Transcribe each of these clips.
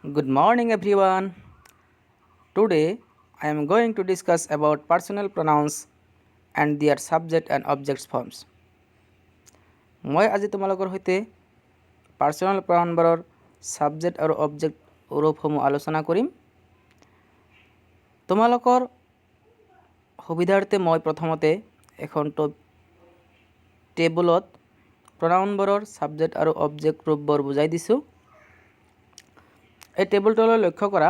Good morning, everyone. Today I am going to discuss about personal pronouns and their subject and object forms. মই আজি তোমালোকৰ সৈতে personal প্ৰনাউনবোৰৰ subject আৰু object ৰূপসমূহ আলোচনা কৰিম। তোমালোকৰ সুবিধাৰ্থে মই প্ৰথমতে এখন টেবুলত প্ৰনাউনবোৰৰ ছাবজেক্ট আৰু অবজেক্ট ৰূপবোৰ বুজাই দিছোঁ। এই টেবুলটোলৈ লক্ষ্য কৰা।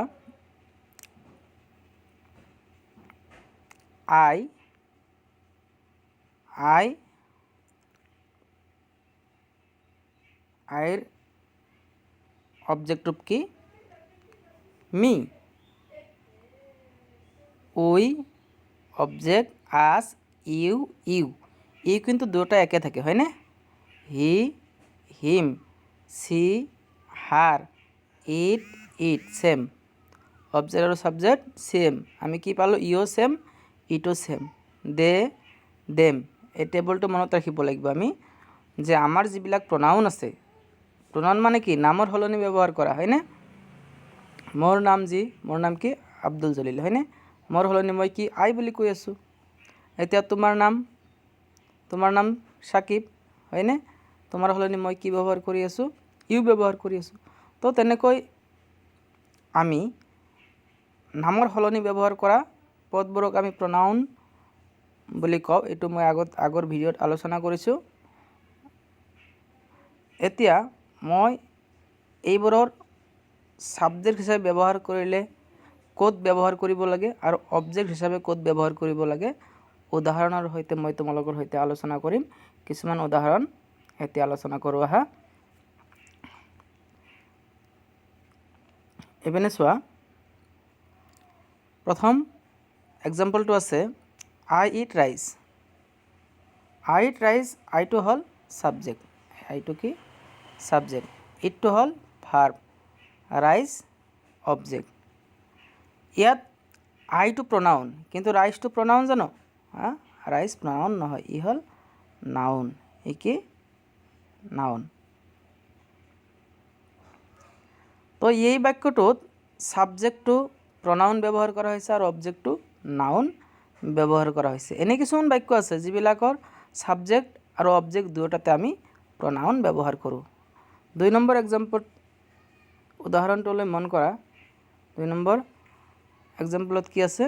আই আই আইৰ অবজেক্ট ৰূপ কি? Me. We object, us, you, you. You কিন্তু দুয়োটা একে থাকে, হয়নে? He, him, she, her, it, its, same. Object আৰু ছাবজেক্ট ছেম। আমি কি পালোঁ? ইও ছেম, ইটো ছেম। দে, দেম। এই টেবুলটো মনত ৰাখিব লাগিব আমি যে আমাৰ যিবিলাক প্ৰনাউন আছে, প্ৰনাউন মানে কি? নামৰ সলনি ব্যৱহাৰ কৰা, হয়নে? মোৰ নাম যি, মোৰ নাম কি? আব্দুল জলিল, হয়নে? মোৰ সলনি মই কি আই বুলি কৈ আছোঁ। এতিয়া তোমাৰ নাম, তোমাৰ নাম সাকিব, হয়নে? তোমাৰ সলনি মই কি ব্যৱহাৰ কৰি আছোঁ? ইউ ব্যৱহাৰ কৰি আছোঁ। তো তেনেকৈ আমি নামৰ সলনি ব্যৱহাৰ কৰা পদবোৰক আমি প্ৰনাউন বুলি কওঁ। এইটো মই আগৰ ভিডিঅ'ত আলোচনা কৰিছোঁ। এতিয়া মই এইবোৰৰ ছাবজেক্ট হিচাপে ব্যৱহাৰ কৰিলে ক'ত ব্যৱহাৰ কৰিব লাগে আৰু অবজেক্ট হিচাপে ক'ত ব্যৱহাৰ কৰিব লাগে, উদাহৰণৰ সৈতে মই তোমালোকৰ সৈতে আলোচনা কৰিম। কিছুমান উদাহৰণ এতিয়া আলোচনা কৰোঁ আহা। এইপিনে চোৱা, প্ৰথম এক্সাম্পলটো আছে I eat rice. I eat rice, আইটো হ'ল ছাবজেক্ট। আইটো কি? ছাবজেক্ট। ইটটো হ'ল ভাৰ্ব, ৰাইচ অবজেক্ট। ইয়াত আইটো প্ৰনাউন, কিন্তু ৰাইচটো প্ৰনাউন জানো? হা, ৰাইচ প্ৰনাউন নহয়, ই হ'ল নাউন। ই কি? নাউন। তো এই বাক্যটোত ছাবজেক্টটো প্ৰনাউন ব্যৱহাৰ কৰা হৈছে আৰু অবজেক্টটো নাউন ব্যৱহাৰ কৰা হৈছে। এনে কিছুমান বাক্য আছে যিবিলাকৰ ছাবজেক্ট আৰু অবজেক্ট দুয়োটাতে আমি প্ৰনাউন ব্যৱহাৰ কৰোঁ। দুই নম্বৰ এক্সাম্পল, উদাহৰণটোলৈ মন কৰা। দুই নম্বৰ এক্সাম্পলত কি আছে?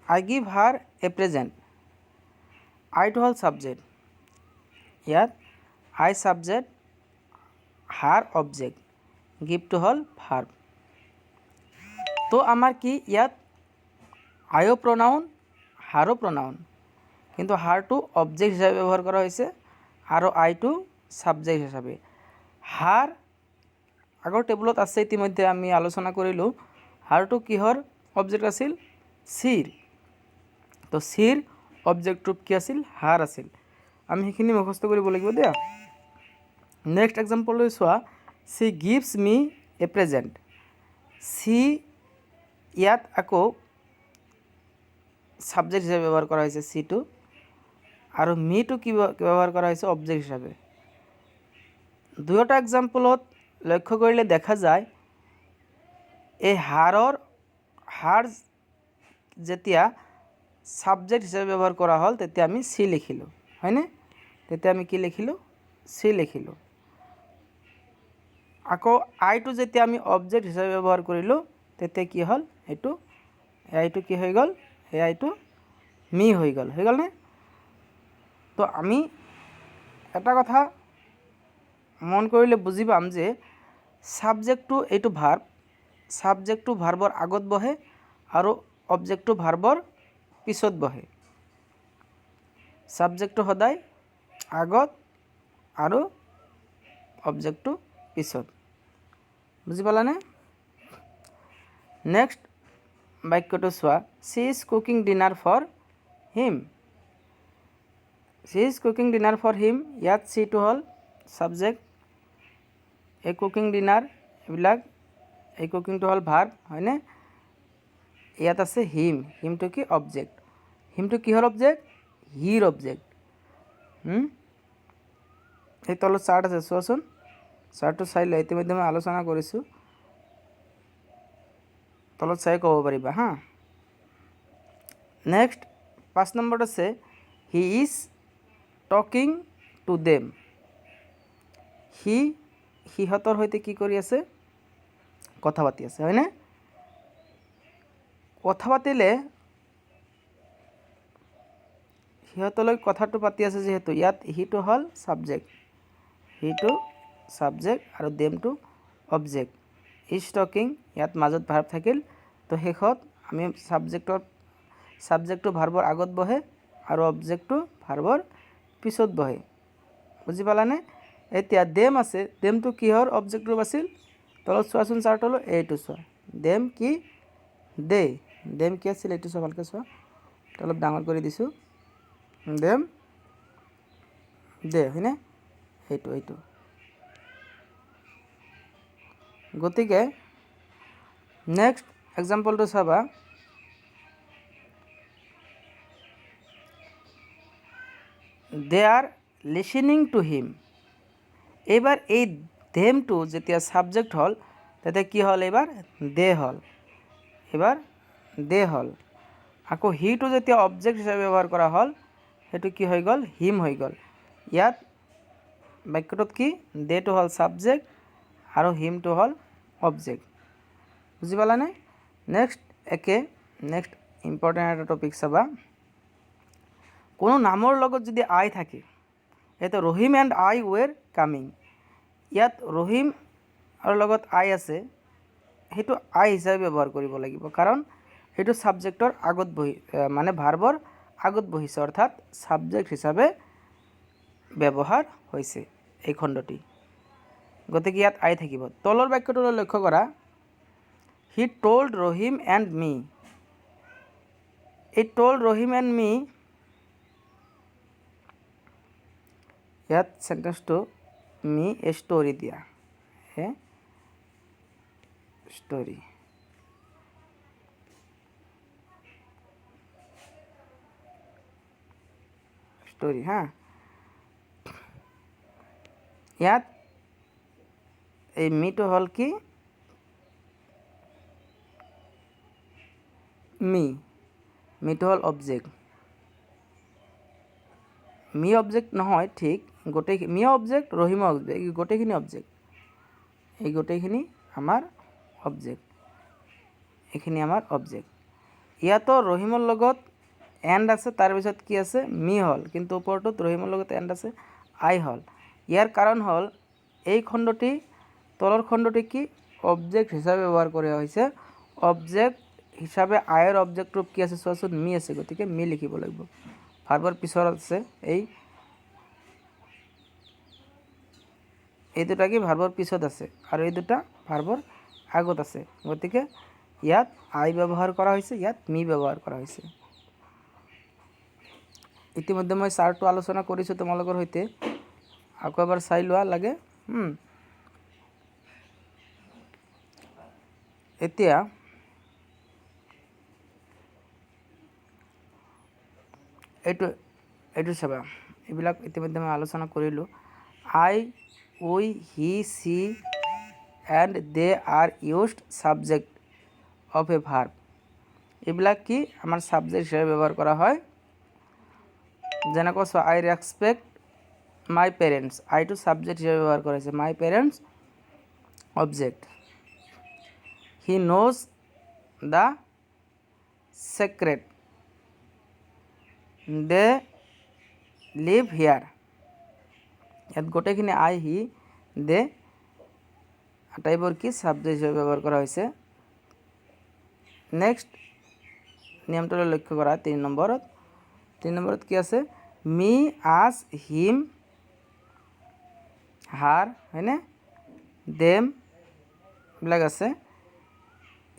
I give her a present. আইটো হ'ল ছাবজেক্ট, ইয়াত আই ছাবজেক্ট, হাৰ অবজেক্ট, গিভটো হ'ল ভাৰ্ব। তো আমাৰ কি ইয়াত আয়ো প্ৰনাউন, হাৰো প্ৰনাউন, কিন্তু হাৰটো অবজেক্ট হিচাপে ব্যৱহাৰ কৰা হৈছে আৰু আইটো ছাবজেক্ট হিচাপে। হাৰ আগৰ টেবুলত আছে, ইতিমধ্যে আমি আলোচনা কৰিলোঁ। হাৰটো কিহৰ অবজেক্ট আছিল? চিৰ। তো চিৰ অবজেক্ট ৰূপ কি আছিল? হাৰ আছিল। আমি সেইখিনি মুখস্থ কৰিব লাগিব দিয়া। নেক্সট এক্সাম্পললৈ চোৱা। She gives me a present. She ইয়াত আকৌ ছাবজেক্ট হিচাপে ব্যৱহাৰ কৰা হৈছে চিটো, আৰু মিটো কি ব্যৱহাৰ কৰা হৈছে? অবজেক্ট হিচাপে। দুয়োটা এক্সাম্পলত লক্ষ্য কৰিলে দেখা যায়, এই হাৰৰ হাৰ যেতিয়া ছাবজেক্ট হিচাপে ব্যৱহাৰ কৰা হ'ল, তেতিয়া আমি চি লিখিলোঁ, হয়নে? তেতিয়া আমি কি লিখিলোঁ? চি লিখিলোঁ। আকৌ আইটো যেতিয়া আমি অবজেক্ট হিচাপে ব্যৱহাৰ কৰিলোঁ, তেতিয়া কি হ'ল? এইটো আইটো কি হৈ গ'ল? এই আইটো মি হৈ গ'ল। হৈ গ'লনে? তো আমি এটা কথা মন কৰিলে বুজি পাম যে ছাবজেক্টটো এইটো ভাৰ্ব, ছাবজেক্টটো ভাৰ্বৰ আগত বহে আৰু অবজেক্টটো ভাৰ্বৰ পিছত বহে। ছাবজেক্টটো সদায় আগত আৰু অবজেক্টটো পিছত। বুজি পালানে? নেক্সট বাক্যটো চোৱা। She is cooking dinner for him. She is cooking dinner for him. ইয়াত চিটো হ'ল ছাবজেক্ট, এই কুকিং ডিনাৰ এইবিলাক, এই কুকিংটো হ'ল ভাৰ্ব, হয়নে? ইয়াত আছে হিম। হিমটো কি? অবজেক্ট। হিমটো কিহৰ অবজেক্ট? Hero object. এই তলত চাৰ্ট আছে, চোৱাচোন। চাৰ্টটো চাই লোৱা, ইতিমধ্যে মই আলোচনা কৰিছোঁ। তলত চাই ক'ব পাৰিবা। হা, নেক্সট 5 নম্বৰত আছে he is talking to them. সি সিহঁতৰ সৈতে কি কৰি আছে? কথা পাতি আছে, হয়নে? কথা পাতিলে সিহঁতলৈ কথাটো পাতি আছে, যিহেতু ইয়াত সিটো হ'ল ছাবজেক্ট, সিটো ছাবজেক্ট আৰু দেমটো অবজেক্ট। Is talking, ইয়াত মাজত ভাৰ্ব থাকিল। তো শেষত আমি ছাবজেক্টটো ভাৰ্বৰ আগত বহে আৰু অবজেক্টটো ভাৰ্বৰ পিছত বহে। বুজি পালানে? এতিয়া দেম আছে, দেমটো কিহৰ অবজেক্ট ৰূপ আছিল? তলত চোৱাচোন চাৰ্টলৈ, এইটো চোৱা, দেম কি? দে। দেম কি আছিল? এইটো চোৱা, ভালকৈ চোৱা, অলপ ডাঙৰ কৰি দিছোঁ। দেম দে, হয়নে? এইটো। গতিকে নেক্সট এক্সাম্পলটো চাবা, they are listening to him. এইবাৰ এই দেমটো যেতিয়া ছাবজেক্ট হ'ল, তেতিয়া কি হ'ল? এইবাৰ দে হ'ল, এইবাৰ দে হ'ল। আকৌ হিটো যেতিয়া অবজেক্ট হিচাপে ব্যৱহাৰ কৰা হ'ল, সেইটো কি হৈ গ'ল? হিম হৈ গ'ল। ইয়াত বাক্যটোত কি? দেটো হ'ল ছাবজেক্ট আৰু হিমটো হ'ল অবজেক্ট। বুজি পালানে? নেক্সট একে, নেক্সট ইম্পৰ্টেণ্ট এটা টপিক চাবা, কোনো নামৰ লগত যদি আই থাকে, এতিয়া Rahim and I were coming. ইয়াত ৰহিম আৰু লগত আই আছে, সেইটো আই হিচাপে ব্যৱহাৰ কৰিব লাগিব, কাৰণ সেইটো ছাবজেক্টৰ আগত বহি, মানে ভাৰ্বৰ আগত বহিছে, অৰ্থাৎ ছাবজেক্ট হিচাপে ব্যৱহাৰ হৈছে এই খণ্ডটি। গতিকে ইয়াত আই থাকিব। তলৰ বাক্যটোলৈ লক্ষ্য কৰা, he told Rahim and me. এই টল্ড ৰহিম এণ্ড মি, ইয়াত চেণ্টেন্সটো মি এ ষ্টৰি দিয়া, এ ষ্টৰি। ষ্টৰি, হা। ইয়াত এই মিটো হ'ল কি? মি, মিটো হ'ল অবজেক্ট। মি অবজেক্ট নহয়, ঠিক গোটেই মি অবজেক্ট, ৰহিম অবজেক্ট, এই গোটেইখিনি অবজেক্ট, এই গোটেইখিনি আমাৰ অবজেক্ট, এইখিনি আমাৰ অবজেক্ট। ইয়াতো ৰহিমৰ লগত এণ্ড আছে, তাৰপিছত কি আছে? মি হ'ল, কিন্তু ওপৰটোত ৰহিমৰ লগত এণ্ড আছে, আই হ'ল। ইয়াৰ কাৰণ হ'ল এই খণ্ডটি, তলৰ খণ্ডটি কি অবজেক্ট হিচাপে ব্যৱহাৰ কৰা হৈছে। অবজেক্ট হিচাপে আইৰ অবজেক্ট ৰূপ কি আছে চোৱাচোন, মি আছে, গতিকে মি লিখিব লাগিব। ভাৰ্বৰ পিছত আছে এই, এই দুটা কি ভাৰ্বৰ পিছত আছে আৰু এই দুটা ভাৰ্বৰ আগত আছে, গতিকে ইয়াত আই ব্যৱহাৰ কৰা হৈছে, ইয়াত মি ব্যৱহাৰ কৰা হৈছে। ইতিমধ্যে মই চাৰ্টটো আলোচনা কৰিছোঁ তোমালোকৰ সৈতে, আকৌ এবাৰ চাই লোৱা লাগে। এতিয়া এইটো চাবা, এইবিলাক ইতিমধ্যে মই আলোচনা কৰিলোঁ। I, we, he, she and they are used subject of a verb. এইবিলাক কি আমাৰ ছাবজেক্ট হিচাপে ব্যৱহাৰ কৰা হয়। যেনেকৈ চোৱা, আই ৰেচপেক্ট my parents, আইটো ছাবজেক্ট হিচাপে ব্যৱহাৰ কৰা হৈছে, my parents object. He knows the secret, they live here. ইয়াত গোটেইখিনি আই, হি, দে আটাইবোৰ কি ছাবজেক্ট হিচাপে ব্যৱহাৰ কৰা হৈছে। নেক্সট নিয়মটোলৈ লক্ষ্য কৰা, 3 নম্বৰত, 3 নম্বৰত কি আছে? মি, আছ, হিম, হাৰ, হয়নে, দেম এইবিলাক আছে।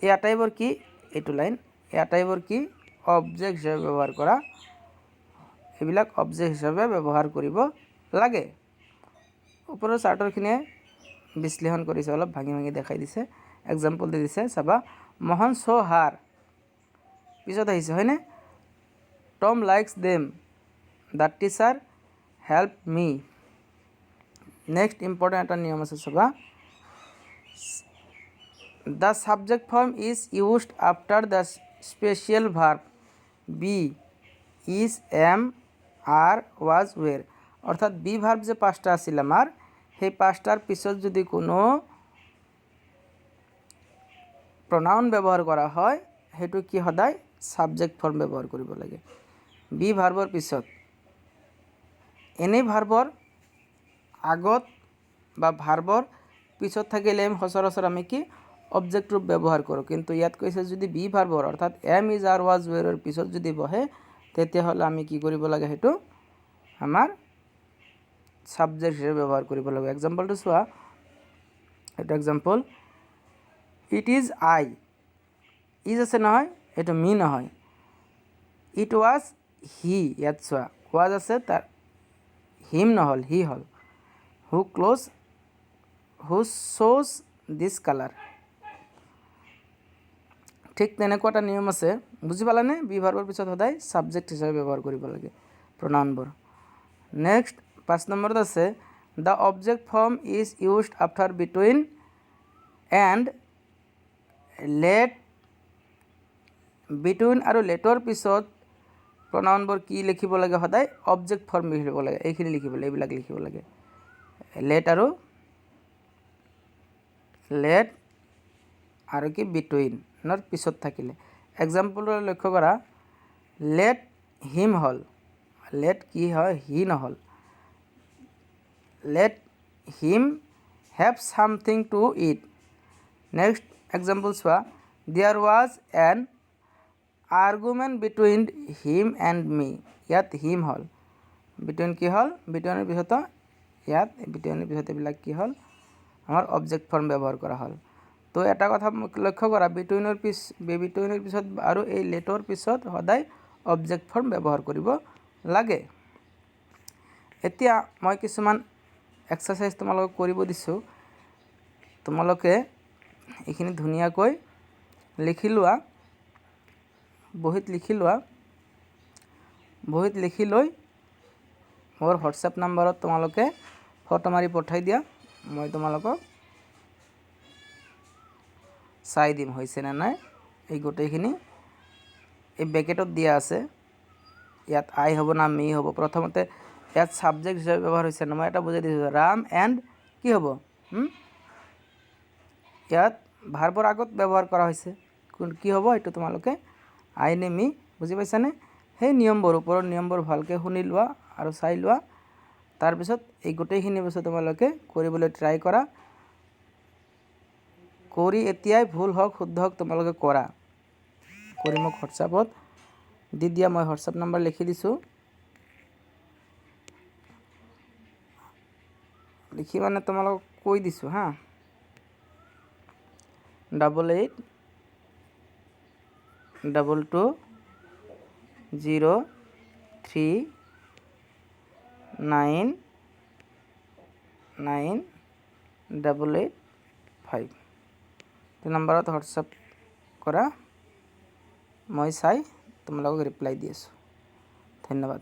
এই আটাইবোৰ কি, এইটো লাইন, এই আটাইবোৰ কি অবজেক্ট হিচাপে ব্যৱহাৰ কৰা, এইবিলাক অবজেক্ট হিচাপে ব্যৱহাৰ কৰিব লাগে। ওপৰৰ চাৰ্টৰখিনিয়ে বিশ্লেষণ কৰিছে, অলপ ভাঙি ভাঙি দেখাই দিছে, এক্সাম্পল দি দিছে। চাবা, মোহন চ' হাৰ পিছত আহিছে, হয়নে? Tom likes them, the teacher help me. Next important এটা নিয়ম আছে, চাবা, The subject form is used after the special verb be, is, am, are, was, were. অৰ্থাৎ বি ভাৰ্ব যে পাঁচটা আছিল আমাৰ, সেই পাঁচটাৰ পিছত যদি কোনো প্ৰনাউন ব্যৱহাৰ কৰা হয়, সেইটো কি সদায় ছাবজেক্ট ফৰ্ম ব্যৱহাৰ কৰিব লাগে। বি ভাৰ্বৰ পিছত, এনেই ভাৰ্বৰ আগত বা ভাৰ্বৰ পিছত থাকিলে সচৰাচৰ আমি কি অবজেক্ট ৰূপ ব্যৱহাৰ কৰোঁ। কিন্তু ইয়াত কৈছে, যদি বি ভাৰ্বৰ, অৰ্থাৎ এম, is, R, was, ৱেৰৰ পিছত যদি বহে, তেতিয়াহ'লে আমি কি কৰিব লাগে? সেইটো আমাৰ ছাবজেক্ট হিচাপে ব্যৱহাৰ কৰিব লাগিব। এক্সাম্পলটো চোৱা। এইটো example, it is I, is আছে নহয়, এইটো মি নহয়। It was he, ইয়াত চোৱা, ৱাজ আছে, তাৰ হিম নহ'ল, হি হ'ল, who chose this colour. ঠিক তেনেকুৱা এটা নিয়ম আছে। বুজি পালানে? বি ভাৰ্বৰ পিছত সদায় ছাবজেক্ট হিচাপে ব্যৱহাৰ কৰিব লাগে প্ৰনাউনবোৰ। নেক্সট 5 নম্বৰত আছে, the object form is used after between and let. Between আৰু লেটৰ পিছত প্ৰনাউনবোৰ কি লিখিব লাগে? সদায় অবজেক্ট ফৰ্ম লিখিব লাগে। এইখিনি লিখিব লাগে, এইবিলাক লিখিব লাগে। লেট আৰু কি বিটুইনৰ পিছত থাকিলে। এক্সাম্পলটো লক্ষ্য কৰা। লেট হিম হ'ল, লেট কি হয়, হি নহ'ল। Let him have something to eat. Next example চোৱা, there was an argument between him and me. ইয়াত হিম হ'ল, বিটুইন কি হ'ল? বিটুইনৰ পিছত, ইয়াত বিটুইনৰ পিছত এইবিলাক কি হ'ল? আমাৰ অবজেক্ট ফৰ্ম ব্যৱহাৰ কৰা হ'ল। তো এটা কথা লক্ষ্য কৰা, বিটুইনৰ পিছত আৰু এই লেটৰ পিছত সদায় অবজেক্ট ফৰ্ম ব্যৱহাৰ কৰিব লাগে। এতিয়া মই কিছুমান এক্সাৰচাইজ তোমালোকক কৰিব দিছোঁ। তোমালোকে এইখিনি ধুনীয়াকৈ লিখি লোৱা, বহীত লিখি লোৱা। বহীত লিখি লৈ মোৰ হোৱাটছএপ নাম্বাৰত তোমালোকে ফটো মাৰি পঠাই দিয়া। মই তোমালোকক চাই দিম হৈছেনে নাই। এই গোটেইখিনি এই ব্ৰেকেটত দিয়া আছে। ইয়াত আই হ'ব না মি হ'ব? প্ৰথমতে ইয়াত ছাবজেক্ট হিচাপে ব্যৱহাৰ হৈছে ন? মই এটা বুজাই দিছোঁ। ৰাম এণ্ড কি হ'ব? ইয়াত ভাৰ্বৰ আগত ব্যৱহাৰ কৰা হৈছে। কোন কি হ'ব এইটো তোমালোকে, আই নে মি, বুজি পাইছানে? সেই নিয়মবোৰ, ওপৰৰ নিয়মবোৰ ভালকৈ শুনি লোৱা আৰু চাই লোৱা। তাৰপিছত এই গোটেইখিনি বস্তু তোমালোকে কৰিবলৈ ট্ৰাই কৰা। কৰি এতিয়াই ভুল হওক, শুদ্ধ হওক, তোমালোকে কৰা। কৰি মোক হোৱাটছআপত দি দিয়া। মই হোৱাটছআপ নাম্বাৰ লিখি দিছোঁ। লিখি মানে তোমালোকক কৈ দিছোঁ হা, 88220399 885। এই নম্বৰত হোৱাটছআপ কৰা। মই চাই তোমালোকক ৰিপ্লাই দি আছোঁ। ধন্যবাদ।